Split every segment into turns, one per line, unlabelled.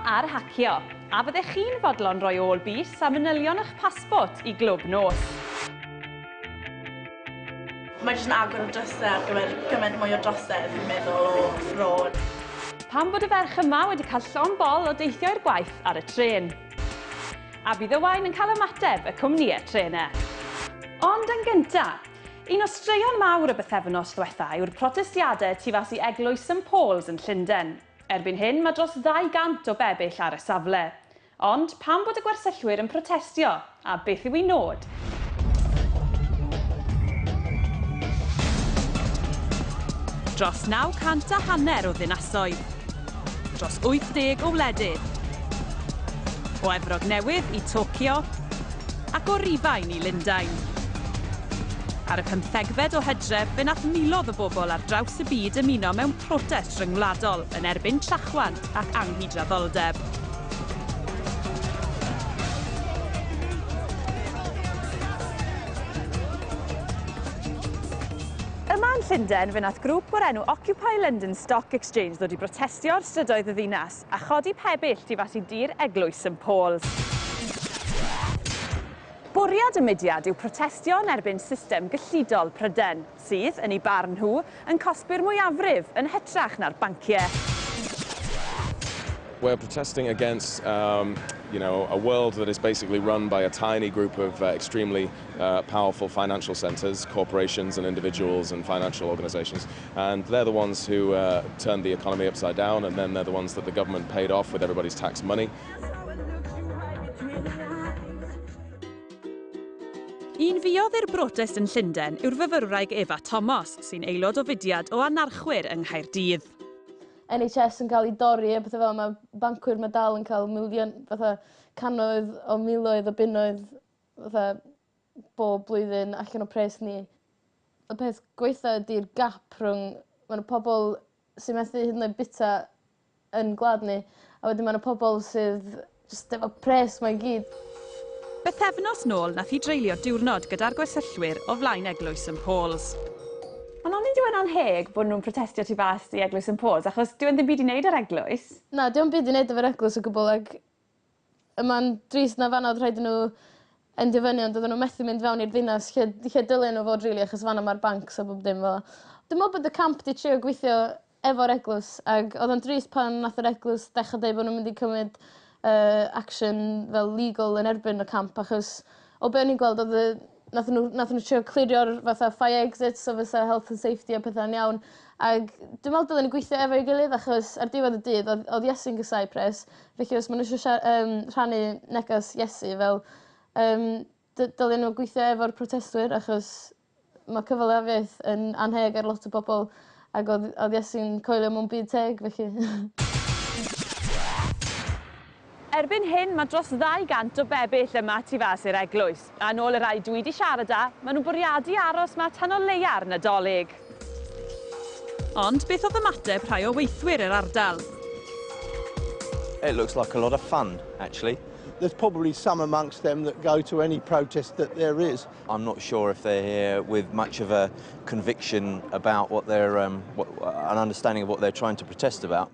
ar hacio. A fyddech chi'n fodlon rhoi ôl bys a manylion eich pasbort i glwb nos?
Mae jyst yn agor y drysau ar gyfer gymaint mwy o drosedd, fi'n meddwl, o ffrod.
Pam bod y ferch yma wedi cael llond bol o deithio i'r gwaith ar y trên? A bydd Owain yn cael ymateb y cwmnïau trenau. Ond yn gyntaf, un o straeon mawr y bythefnos ddiwetha yw'r protestiadau tu fas i Eglwys St Paul's yn Llundain. Erbyn hyn mae dros 200 o bebyll ar y safle. Ond pam bod y gwersyllwyr yn protestio? A beth yw eu nod? Dros 900 a hanner o ddinasoedd. Dros 80 o wledydd. O Efrog Newydd i Tokyo ac o Rufain i Lundain. Ar y pymthegfed o Hydref fe nath milodd o bobl ar draws y byd ymuno mewn protest ryngwladol yn erbyn trachwant ac anghydraddoldeb. Yma yn Llundain fe nath grŵp o'r enw Occupy London Stock Exchange ddod i brotestio ar strydoedd y ddinas a chodi pebyll tu fas i dir Eglwys St Paul's. Bwriad y mudiad yw protestio yn erbyn system gyllidol Prydain, sydd, yn eu barn nhw, yn cosbi'r mwyafrif yn hytrach na'r banciau.
We're protesting against a world that is basically run by a tiny group of extremely powerful financial centres, corporations and individuals and financial organisations, and they're the ones who turned the economy upside down, and then they're the ones that the government paid off with everybody's tax money.
Un fuodd i'r brotest yn Llundain yw'r fyfyrwraig Efa Thomas, sy'n aelod o fudiad o anarchwyr yng Nghaerdydd.
NHS yn cael ei dorri a pethau fel 'na, mae bancwyr ma' dal yn cael miliwn, fatha cannoedd o miloedd o bunnoedd fatha bob blwyddyn allan o pres ni. Y peth gwaetha ydi'r gap rhwng ma' 'na pobol sy methu hyd yn oed bita yn gwlad ni a wedyn ma' 'na pobol sydd jyst efo pres 'ma i gyd.
Bythefnos nôl nath hi dreulio diwrnod gyda'r gwersyllwyr o flaen Eglwys St Paul's. Ond onid yw e'n anheg bod nhw'n protestio tu fas i Eglwys St Paul's achos dyw e'n ddim byd i wneud â'r eglwys?
Na, 'di o'm byd i neud efo'r eglwys o gwbwl ag y ma'n drist na fan 'na odd rhaid i n'w endio fyny ond odden n'w methu mynd fewn i'r ddinas lle lle dylen n'w fod rili achos fan 'na ma'r bancs a bob dim fel 'a. Dwi me'wl bod y camp 'di trio gweithio efo'r eglws ag odd o'n drist pan nath yr eglwys dechra deu bo' n'w mynd i cymryd action fel legal yn erbyn y camp achos o be' o'n i'n gweld odd y nathon n'w nathon n'w trio clirio'r fatha fire exits so fysa health and safety a petha'n iawn ag dwi me'wl dylen ni gweithio efo'i gilydd achos ar diwedd y dydd odd odd Iesu'n gasáu pres felly os ma' n'w isio sia- yym rhannu neges Iesu fel yym dy- dylen n'w gweithio efo'r protestwyr achos ma' cyfalafiaeth yn annheg ar lot o bobol ag odd odd Iesu'n coelio mewn byd teg felly
Erbyn hyn mae dros 200 o bebyll yma tu fas i'r eglwys, a yn ôl y rhai dwi 'di siarad â, maen nhw'n bwriadu aros 'ma tan o leia'r Nadolig. Ond beth oedd ymateb rhai o weithwyr yr ardal?
It looks like a lot of fun, actually.
There's probably some amongst them that go to any protest that there is.
I'm not sure if they're here with much of a conviction about what they're, what, an understanding of what they're trying to protest about.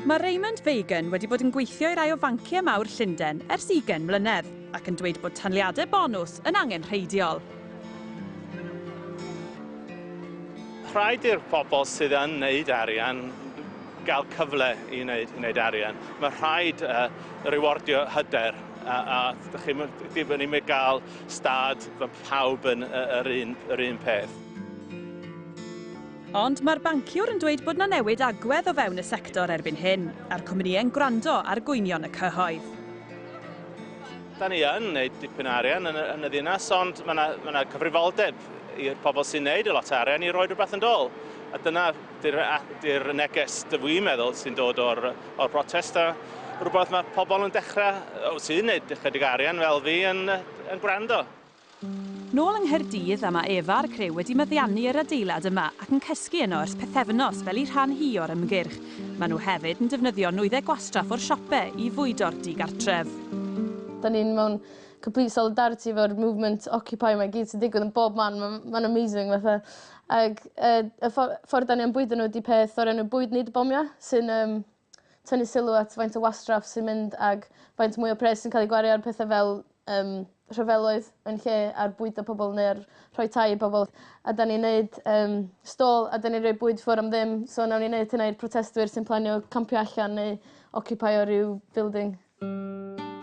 Mae Raymond Fagan wedi bod yn gweithio i rai o fanciau mawr Llundain ers 20 mlynedd ac yn dweud bod taliadau bonws yn angenrheidiol.
Rhaid i'r pobl sydd yn wneud arian gael cyfle i wneud, i wneud arian. Mae rhaid rewardio hyder a dych chi'n ddim yn gael stad fe pawb yn yr un, yr un peth.
Ond mae'r banciwr yn dweud bod 'na newid agwedd o fewn y sector erbyn hyn, a'r cwmnïau'n gwrando ar gwynion y cyhoedd.
Da ni yn wneud dipyn o arian yn y, yn y ddinas, ond mae yna ma cyfrifoldeb i'r pobl sy'n wneud y lot o arian i roi rhywbeth yn dôl. A dyna di'r di neges dw i'n meddwl sy'n dod o'r, or protest a rhywbeth mae pobl yn dechrau, o, sy'n wneud ychydig arian fel fi, yn, yn gwrando.
Nôl yng Nghaerdydd a mae Efa a'r criw wedi meddiannu yr adeilad yma ac yn cysgu yno ers pythefnos fel eu rhan hi o'r ymgyrch. Maen nhw hefyd yn defnyddio nwyddau gwastraff o'r siope i fwydo'r digartref.
Da ni'n mewn complete solidarity efo'r movement Occupy 'ma i gyd sy'n digwydd yn bob man ma'n ma'n amazing fatha. Ag y ffordd 'dan ni am bwydo nhw ydi peth o'r enw bwyd nid bomio sy'n tynnu sylw at faint o wastraff sy'n mynd ag faint mwy o pres sy'n cael ei gwario ar pethau fel rhyfeloedd yn lle ar bwydo pobl neu ar rhoi tai i bobl. A 'dan ni'n neud stôl a 'dan ni'n rhoi bwyd ffwr' am ddim so nawn ni neud hynna i'r protestwyr sy'n planio campio allan neu occupyo ryw building.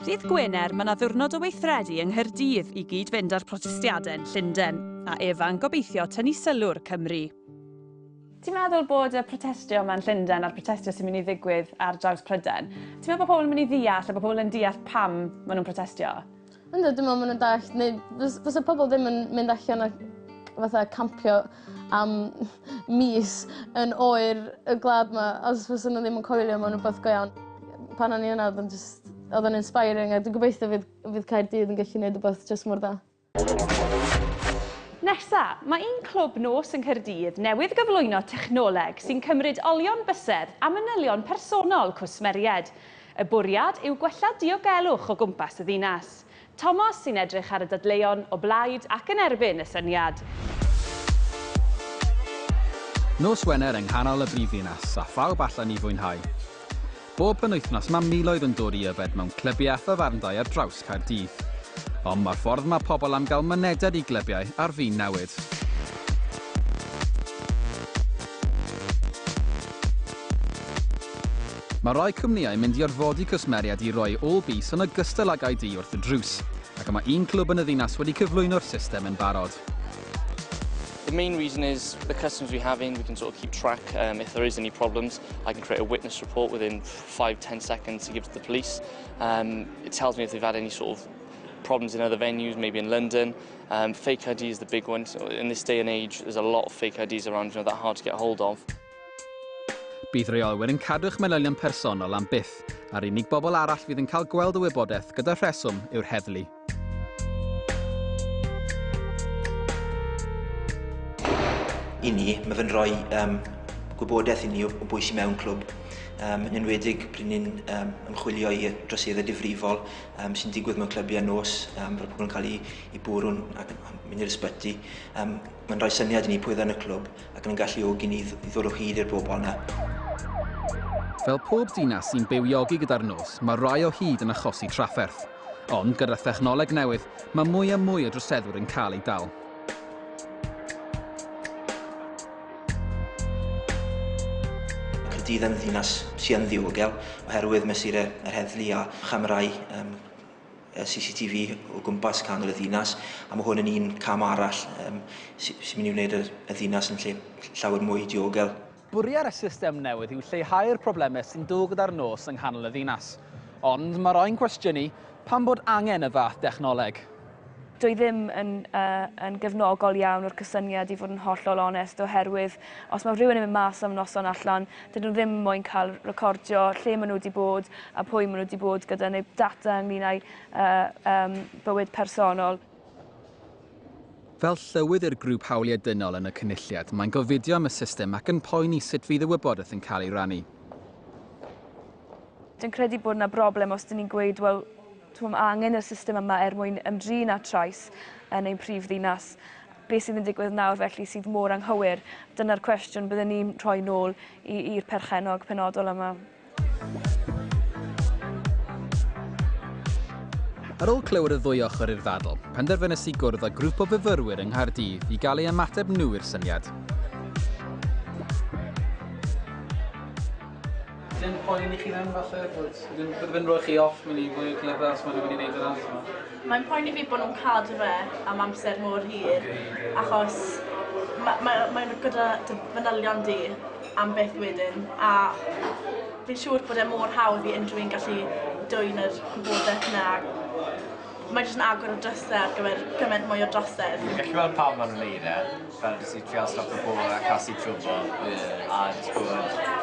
Ddydd Gwener mae 'na ddiwrnod o weithredu yng Nghaerdydd i gyd-fynd â'r protestiadau yn Llundain, a Efa'n gobeithio tynnu sylw'r Cymry. Ti'n meddwl bod y protestio yma yn Llundain a'r protestio sy'n mynd i ddigwydd ar draws Prydain, ti'n meddwl bod pobl yn mynd i ddeall a bod pobl yn deall pam maen nhw'n protestio?
Yndw, dwi'n meddwl maen nhw'n dallt, neu fysa pobl ddim yn mynd allan a fatha campio am mis yn oer y gwlad 'ma os fysa nhw ddim yn coelio mewn rhywbeth go iawn. Pan o'n i yna oedd o'n just, oedd o'n inspiring a dwi'n gobeithio fydd Caerdydd yn gallu gwneud rhywbeth jyst mor dda.
Nesa, mae un clwb nos yng Nghaerdydd newydd gyflwyno technoleg sy'n cymryd olion bysedd a manylion personol cwsmeriaid. Y bwriad yw gwella diogelwch o gwmpas y ddinas. Tomos sy'n edrych ar y dadleuon o blaid ac yn erbyn y syniad.
Nos Wener yng nghanol y brifddinas, a phawb allan i fwynhau. Bob penwythnos mae miloedd yn dod i yfed mewn clybiau a thafarndai ar draws Caerdydd. Ond mae'r ffordd mae pobl am gael mynediad i glybiau ar fin newid. Mae rhai cwmnïau yn mynd i orfodi cwsmeriaid i roi ôl bys yn ogystal ag ID wrth y drws, ac mae un clwb yn y ddinas wedi cyflwyno'r system yn barod.
The main reason is the customers we have in, we can sort of keep track if there is any problems. I can create a witness report within 5-10 seconds to give to the police. It tells me if they've had any sort of problems in other venues, maybe in London. Fake ID is the big one. So in this day and age, there's a lot of fake IDs around, that are hard to get hold of.
Bydd rheolwyr yn cadw'ch manylion personol am byth, a'r unig bobl arall fydd yn cael gweld y wybodaeth gyda rheswm yw'r heddlu.
I ni, mae fe'n rhoi gwybodaeth i ni o bwy sy'n mewn clwb, yn enwedig pryd ni'n ymchwilio i droseddau difrifol sy'n digwydd mewn clybiau nos, fel pobl yn cael ei bwrw'n ac yn mynd i'r ysbyty. Mae'n rhoi syniad i ni pwy oedd yn y clwb ac yn galluogi ni i ddod o hyd i'r bobl yna.
Fel pob dinas sy'n bywiogi gyda'r nos, mae rai o hyd yn achosi trafferth. Ond gyda thechnoleg newydd, mae mwy a mwy o droseddwyr yn cael eu dal.
Caerdydd yn ddinas sy'n ddiogel oherwydd mesurau yr heddlu a chamerâu CCTV o gwmpas canol y ddinas, a mae hwn yn un cam arall sy'n mynd i wneud y ddinas yn lle llawer mwy diogel.
Bwriad y system newydd yw lleihau'r problemau sy'n dod gyda'r nos yng nghanol y ddinas. Ond mae rhai'n cwestiynu pam bod angen y fath dechnoleg.
Dwi ddim yn gefnogol iawn o'r cysyniad i fod yn hollol onest, oherwydd os mae rhywun yn mynd mas am noson allan, dydyn nhw ddim moyn cael recordio lle maen nhw wedi bod a pwy maen nhw wedi bod gyda neu data ynglyn â'u bywyd personol.
Fel llywydd i'r grŵp hawliau dynol yn y Cynulliad, mae'n gofidio am y system ac yn poeni sut fydd y wybodaeth yn cael ei rannu.
Dwi'n credu bod yna broblem os dyn ni'n gweud, wel, mae angen y system yma er mwyn ymdrin â trais yn ein prif ddinas. Beth sydd yn digwydd nawr felly sydd mor anghywir? Dyna'r cwestiwn byddwn ni'n rhoi nôl i'r perchennog penodol yma.
Ar ôl clywed y ddwy ochr i'r ddadl, penderfynais i gwrdd â grŵp o fyfyrwyr yng Nghaerdydd i gael ei ymateb nhw i'r syniad.
Dim poen i chi ddim, falle? Bydde fe'n rhoi chi off mynd i fwy o clyfau os maen nhw'n mynd i wneud yna?
Mae'n poeni fi bod nhw'n cadw fe am amser mor hir, achos mae'n gyda dy fanylion di am beth wedyn, a fi'n siŵr bod e mor hawdd i unrhyw un gallu dwyn yr gwybodaeth yna. Mae jyst yn agor y drysau ar gyfer gymaint mwy o drosedd.
Fi'n gallu gweld pam maen nhw'n neud e, fel jyst i trial stopio pobl a casu trwbl, a jyst bod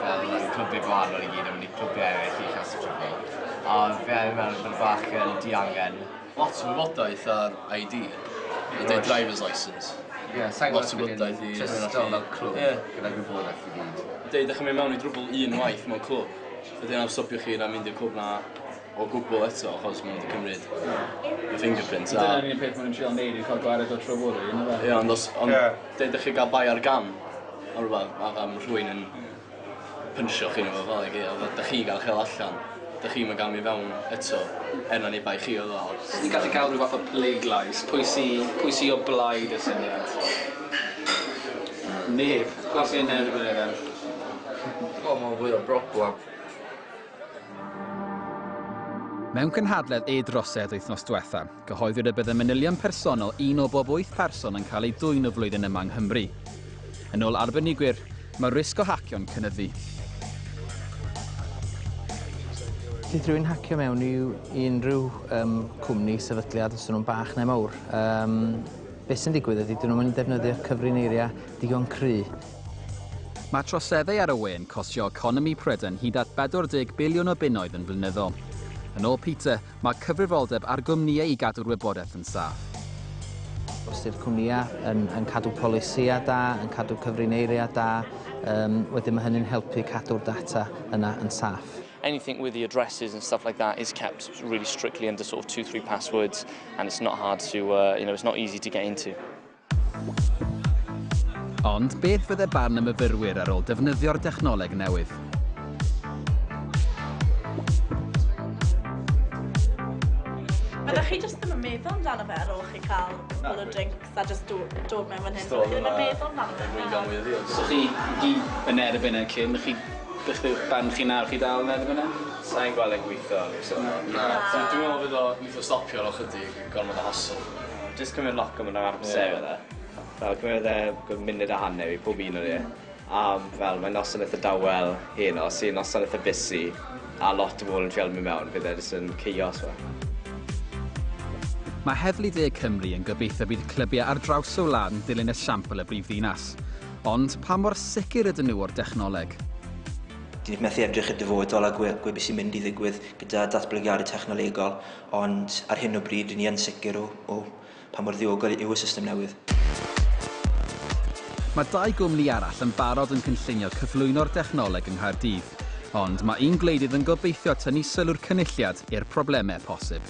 fel clwbiau gwahanol i gyd yn mynd i clwbiau eraill i chasu trwbl. A fi yn meddwl bod bach yn diangen.
Lot o wybodaeth ar ID, i dweud driver's licence.
Ie, sa'n
Lot o wybodaeth i...
Trysto fel clwb gyda gwybodaeth i gyd.
Deud, ydych chi'n mynd mewn i drwbl un waith mewn clwb, ydy hynna'n stopio chi na mynd i'r clwb na o gwbl eto, achos maen nhw wedi cymryd y fingerprints.
Dyna'r unig peth maen nhw'n trial neud yw cael gwared o trwbl, rili, yndyfe?
Ie, ond os, ond deud ydych chi gael bai ar gam, o rhywbeth, a am rhywun yn Pynsio chi neu fel ag e, oedd da chi gael chael allan. Da chi'n mynd gael mi fewn eto, er na ni bai chi oedd o.
Ni'n gallu cael rhyw fath o pleidlais. Pwy sy, pwy sy o blaid y syniad? Neb. Pwy sy'n erbyn e then?
O, mae'n fwy o broblem.
Mewn cynhadledd e-drosedd wythnos diwetha, cyhoeddwyd y bydde manylion personol un o bob wyth person yn cael ei dwyn y flwyddyn yma yng Nghymru. Yn ôl arbenigwyr, mae'r risg o hacio'n cynyddu.
Bydd rhywun hacio mewn i unrhyw cwmni, sefydliad, os ydyn nhw'n bach neu mawr. Beth sy'n digwydd ydy, dyn nhw'n mynd i defnyddio cyfrineiriau digon cry.
Mae troseddau ar y we yn costio economi Prydain hyd at 40 biliwn o bunnoedd yn flynyddol. Yn ôl Peter, mae cyfrifoldeb ar gwmnïau i gadw'r wybodaeth yn saff.
Os ydy'r cwmnïau yn cadw polisïau da, yn cadw cyfrineiriau da, wedyn mae hynny'n helpu cadw'r data yna yn saff.
Anything with the addresses and stuff like that is kept really strictly under sort of 2-3 passwords, and it's not hard to, it's not easy to get into.
Ond beth fydde barn y myfyrwyr ar ôl defnyddio'r dechnoleg newydd?
Byddech chi jyst ddim yn meddwl amdano fe ar ôl chi cael cwpl o drinks a jyst dod mewn fan hyn. Byddech chi ddim yn meddwl amdano fe.
So chi gyd yn erbyn e cyn, chi beth yw'ch barn chi nawr, chi dal yn erbyn e?
Sa'n gweld e'n gweithio.
Na. Dwi'n meddwl fydd o neith o stopio ar ôl chydig, gormod o hassle.
Jyst cymryd lot gymaint o amser fydde. Fel cymryd e good munud a hanner i pob un o'n ni. A fel mae noson eitha dawel heno, sy'n noson eitha busy, a lot o bobl yn trial mynd mewn, fydd e jyst yn chaos fe.
Mae Heddlu De Cymru yn gobeithio bydd clybiau ar draws y wlad yn dilyn esiampl y brifddinas. Ond pa mor sicr ydyn nhw o'r dechnoleg?
Dyn ni methu edrych i'r dyfodol a gwe beth sy'n mynd i ddigwydd gyda datblygiadau technolegol, ond ar hyn o bryd, dyn ni yn sicr o pa mor ddiogel yw y system newydd.
Mae dau gwmni arall yn barod yn cynllunio cyflwyno'r dechnoleg yng Nghaerdydd, ond mae un gwleidydd yn gobeithio tynnu sylw'r cynulliad i'r problemau posib.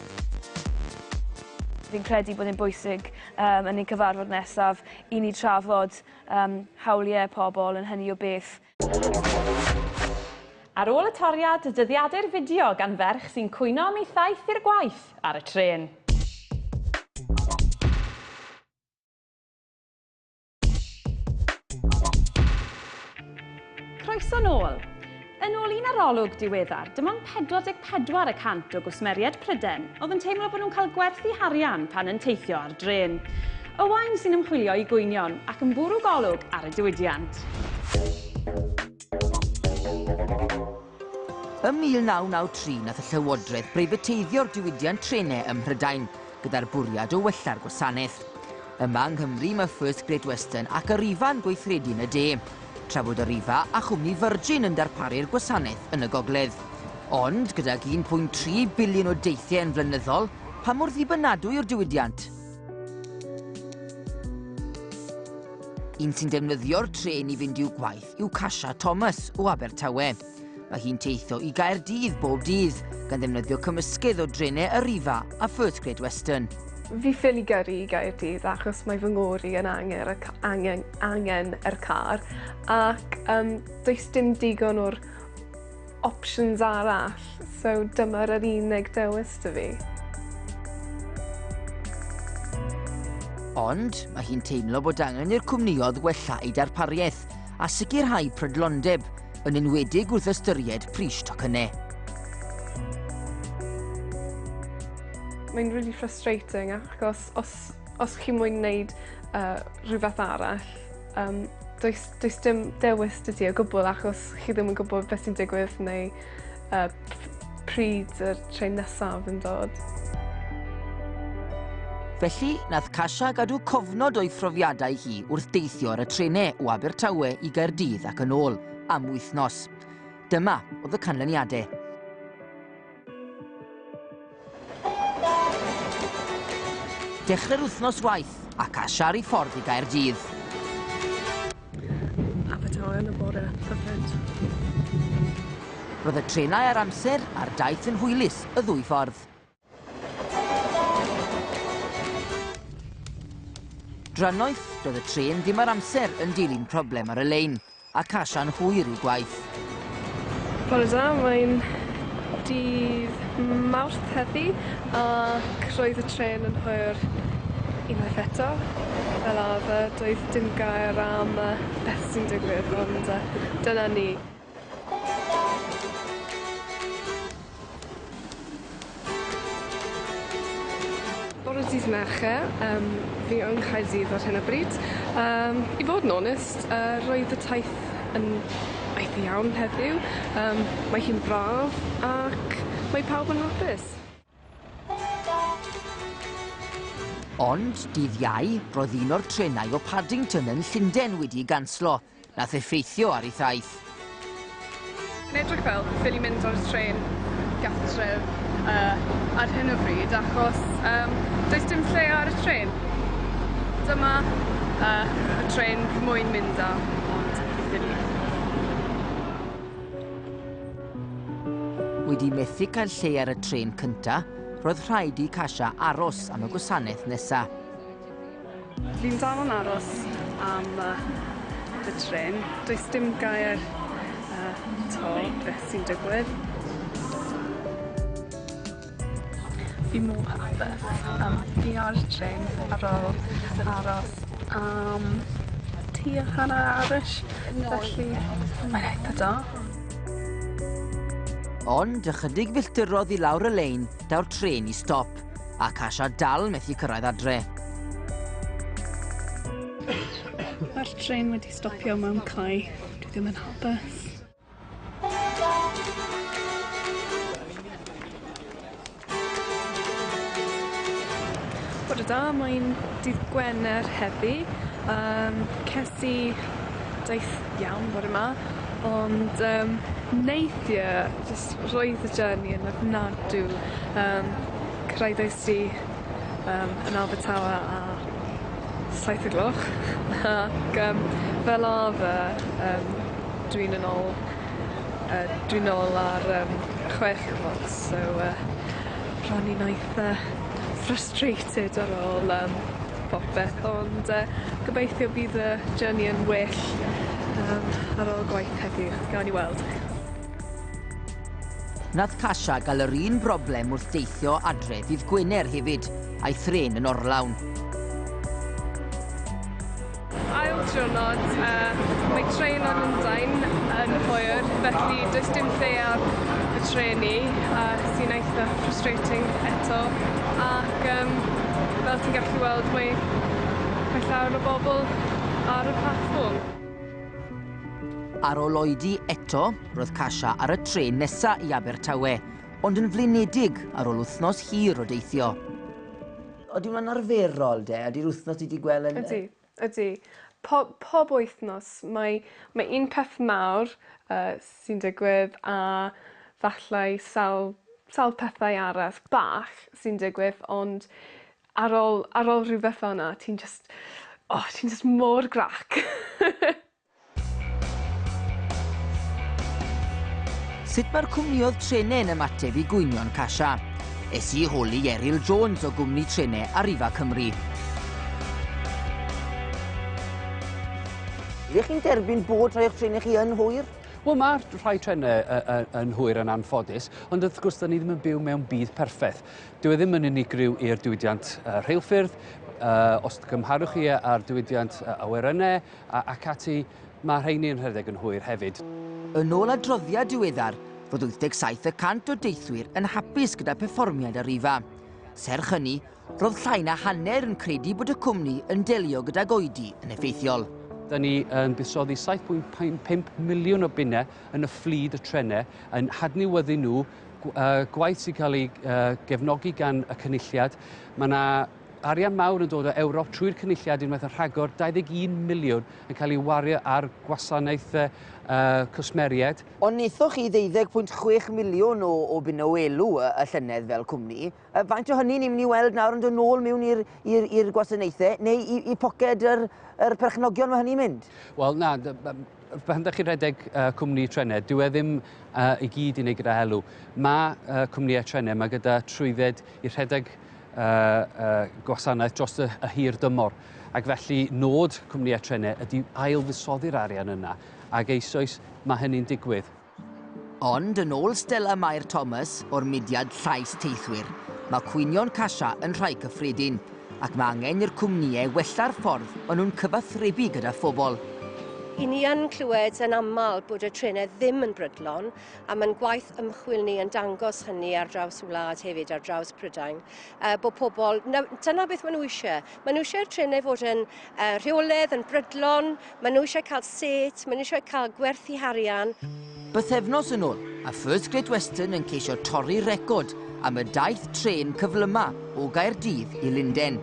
Fi'n credu bod e'n bwysig yn ein cyfarfod nesaf i ni trafod hawliau pobl yn hynny o beth.
Ar ôl y toriad, dyddiadur fideo gan ferch sy'n cwyno am ei thaith i'r gwaith ar y trên. Croeso nôl. Yn ôl un arolwg diweddar, dim ond 44% o gwsmeriaid Prydain oedd yn teimlo bod nhw'n cael gwerthu harian pan yn teithio ar drên. Owain sy'n ymchwilio i gwynion ac yn bwrw golwg ar y diwydiant.
Ym 1993 nath y Llywodraeth breifateiddio'r diwydiant trenau ym Mhrydain gyda'r bwriad o wella'r gwasanaeth. Yma yng Nghymru mae First Great Western ac Arriva'n gweithredu yn y de, tra bod Arriva a chwmni Virgin yn darparu'r gwasanaeth yn y gogledd. Ond gydag 1.3 biliwn o deithiau yn flynyddol, pa mor ddibynadwy yw'r diwydiant? Un sy'n defnyddio'r trên i fynd i'w gwaith yw Kasia Thomas o Abertawe. Mae hi'n teithio i Gaerdydd bob dydd, gan ddefnyddio cymysgedd o drenau Arriva a First Great Western.
Fi ffili gyrru i Gaerdydd achos mae fy ngwr i yn angen yr car ac does dim digon o'r options arall, so dyma'r yr unig dewis 'da fi.
Ond mae hi'n teimlo bod angen i'r cwmnïoedd wella eu darpariaeth a sicrhau prydlondeb, yn enwedig wrth ystyried pris tocynnau.
Mae'n really frustrating achos os chi moyn wneud rhywbeth arall, does dim dewis 'da ti o gwbl achos chi ddim yn gwybod beth sy'n digwydd neu pryd yr trên nesaf yn dod.
Felly, nath Kasia gadw cofnod o'i phrofiadau hi wrth deithio ar y trenau o Abertawe i Gaerdydd ac yn ôl am wythnos. Dyma oedd y canlyniadau. Dechrau'r wythnos waith a Kasia ar ei ffordd i Gaerdydd.
Abertawe yn y bore, hyfryd.
Roedd y trenau ar amser a'r daith yn hwylus y ddwy ffordd. Drannoeth, doedd y trên ddim ar amser yn dilyn problem ar y lein, a Kasia'n hwyr i'w gwaith.
Bore da, mae'n dydd Mawrth heddi ac roedd y trên yn hwyr unwaith eto. Fel arfer, doedd dim gair am beth sy'n digwydd, ond dyna ni. Bore dydd Mercher, yym fi yng Nghaerdydd ar hyn o bryd. Yym i fod yn onest, yy roedd y taith yn eitha iawn heddiw. Yym mae hi'n braf ac mae pawb yn hapus.
Ond, dydd Iau, roedd un o'r trenau o Paddington yn Llundain wedi'i ganslo, nath effeithio ar ei thaith.
Mae'n edrych fel ffili mynd ar y trên gartref yy ar hyn o bryd achos yym does dim lle ar y trên. Dyma yy y trên fi moyn mynd ar ond fi ffili.
Wedi methu cael lle ar y trên cynta, roedd rhaid i Kasia aros am y gwasanaeth nesa.
Fi'n dal yn aros am y trên. Does dim gair 'to beth sy'n digwydd. Fi mor hapus. Yym fi ar y trên ar ôl aros am tua hanner awr-ish felly mae'n eitha da.
Ond ychydig filltirodd i lawr y lein, daw'r trên i stop. A Kasia dal methu cyrraedd adre.
Mae'r trên wedi stopio mewn cae. Dwi ddim yn hapus. Bore da, mae'n dydd Gwener heddi. Yym ces i daith iawn bore 'ma ond yym neithiwr jyst roedd y journey yn ofnadw. Yym cyrhaeddais i yym yn Abertawe ar 7 o'r gloch ac yym fel arfer yym dwi'n yn ôl yy dwi'n nôl ar yym 6 o'r gloch so yy ro'n i'n eitha frustrated ar ôl yym popeth ond yy gobeithio bydd y journey yn well yym ar ôl gwaith heddiw. Gawn ni weld.
Nath Kasia gael yr un broblem wrth deithio adre ddydd Gwener hefyd, a'i thren yn orlawn.
Ail diwrnod, yy mae trên o Lundain yn hwyr, felly does dim lle ar y trên i, sy'n eitha frustrating eto, ac yym fel ti'n gallu weld mae mae llawer o bobl ar y platfform.
Ar ôl oedi eto, roedd Kasia ar y trên nesa i Abertawe, ond yn flinedig ar ôl wythnos hir o deithio. Ydy hwnna'n arferol de? Ydy'r wythnos ti wedi gweld yn...
Ydy, ydy. Pob wythnos mae un peth mawr sy'n digwydd a fallai sawl pethau arall bach sy'n digwydd ond ar ôl rhywbeth fel 'na ti'n just oh ti'n just mor grac.
Sut mae'r cwmniodd trenau yn ymateb i gwynion Kasia? Es i holi Eryl Jones o gwmni trenau Arriva Cymru. Ydych chi'n derbyn bod rhai o'ch trenau chi yn hwyr?
Wel, mae rhai trenau yn hwyr yn anffodus, ond wrth gwrs, da ni ddim yn byw mewn byd perffaith. Dyw e ddim yn unigryw i'r diwydiant rheilffyrdd. Os gymharwch chi â'r diwydiant awyrennau ac ati, mae rheini yn rhedeg yn hwyr hefyd.
Yn ôl adroddiad diweddar, roedd 87% o deithwyr yn hapus gyda perfformiad Arriva. Serch hynny, roedd llai na hanner yn credu bod y cwmni yn delio gydag oedi yn effeithiol.
Da ni yn buddsoddi 7.5 miliwn o bunnau yn y fflyd y trenau, yn hadnewyddu nhw, gwaith sy'n cael ei gefnogi gan y cynulliad. Mae yna arian mawr yn dod o Ewrop trwy'r cynulliad unwaith yn rhagor, 21 miliwn yn cael ei wario ar gwasanaethau cwsmeriaid.
Ond wnaethoch chi 12.6 miliwn o bunna o elw y llynedd fel cwmni. Faint o hynny ni'n mynd i weld nawr yn dod nôl mewn i'r gwasanaethau neu i poced yr perchnogion mae hynny'n mynd?
Wel, na, pan ydych chi'n rhedeg cwmni trenau, dyw e ddim i gyd i wneud gyda elw. Mae cwmnïau trenau, mae gyda trwydded i rhedeg gwasanaeth dros y hir dymor. Ac felly nod cwmnïau trenau ydy ail fuddsoddi'r arian yna, ac eisoes mae hynny'n digwydd.
Ond yn ôl Stella Mair Thomas o'r mudiad Llais y Teithwyr, mae cwynion Casha yn rhai cyffredin, ac mae angen i'r cwmnïau wella'r ffordd maen nhw'n cyfathrebu gyda phobl.
I ni yn clywed yn aml bod y trenau ddim yn brydlon, a mae'n gwaith ymchwil ni yn dangos hynny ar draws y wlad hefyd, ar draws Prydain, bod pobl, dyna beth maen nhw eisiau. Maen nhw eisiau'r trenau fod yn rheolaidd, yn brydlon, maen nhw eisiau cael set, maen nhw eisiau cael gwerthu harian.
Bythefnos yn ôl, a First Great Western yn ceisio torri record am y daith tren cyflyma o Gaerdydd i Lunden.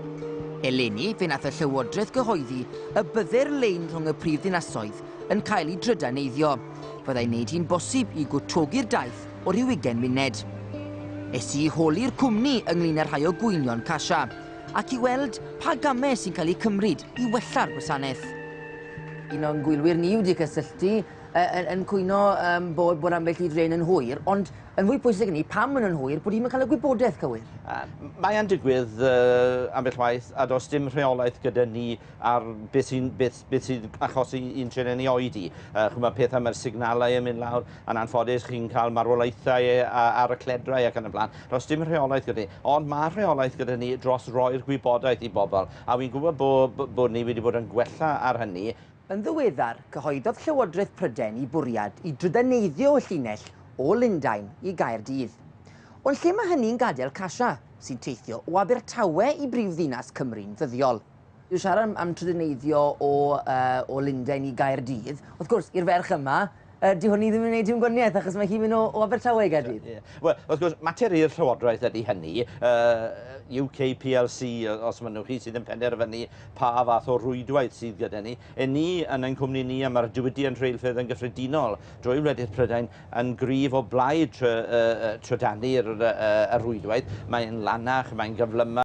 Eleni, fe nath y Llywodraeth gyhoeddi y bydde'r lein rhwng y prif ddinasoedd yn cael ei drydaneiddio. Fyddai'n neud hi'n bosib i gwtogi'r daith o ryw 20 munud. Es i holi'r cwmni ynglyn â rhai o gwynion Casha, ac i weld pa gamau sy'n cael eu cymryd i wella'r gwasanaeth. Un o'n gwylwyr ni wedi cysylltu yn cwyno bod ambell i dren yn hwyr, ond yn fwy pwysig ni, pam maen nhw'n hwyr, bod hi'n cael y gwybodaeth cywir.
Mae yn digwydd ambell waith, a does dim rheolaeth gyda ni ar beth sy'n beth sy achosi un tren yn ei oedi. Chymod, pethau mae'r signalau yn mynd lawr, yn anffodus chi'n cael marwolaethau ar y cledrau ac yn y blaen. Does dim rheolaeth gyda ni, ond mae rheolaeth gyda ni dros roi'r gwybodaeth i bobl, a wy'n gwybod bod ni wedi bod yn gwella ar hynny.
Yn ddiweddar, cyhoeddodd Llywodraeth Prydain i bwriad i drydaneiddio y llinell o Lundain i Gaerdydd. Ond lle mae hynny'n gadael Casha, sy'n teithio o Abertawe i brif ddinas Cymru'n ddyddiol? Dwi'n siarad am trydaneiddio o Lundain i Gaerdydd. Wrth gwrs, i'r ferch yma, di hwn i ddim yn gwneud dim gwaniaeth, achos mae hi'n mynd o Abertawe i Gaerdydd.
Yeah. Wel, wrth gwrs, mater i'r Llywodraeth ydy hynny. UK PLC, os mynnwch chi, sydd yn penderfynu pa fath o rwydwaith sydd gyda ni. E ni, yn ein cwmni ni, a mae'r diwydiant rheilffyrdd yn gyffredinol drwy wledydd Prydain yn gryf o blaid trydanu'r rwydwaith. Mae'n lanach, mae'n gyflymach.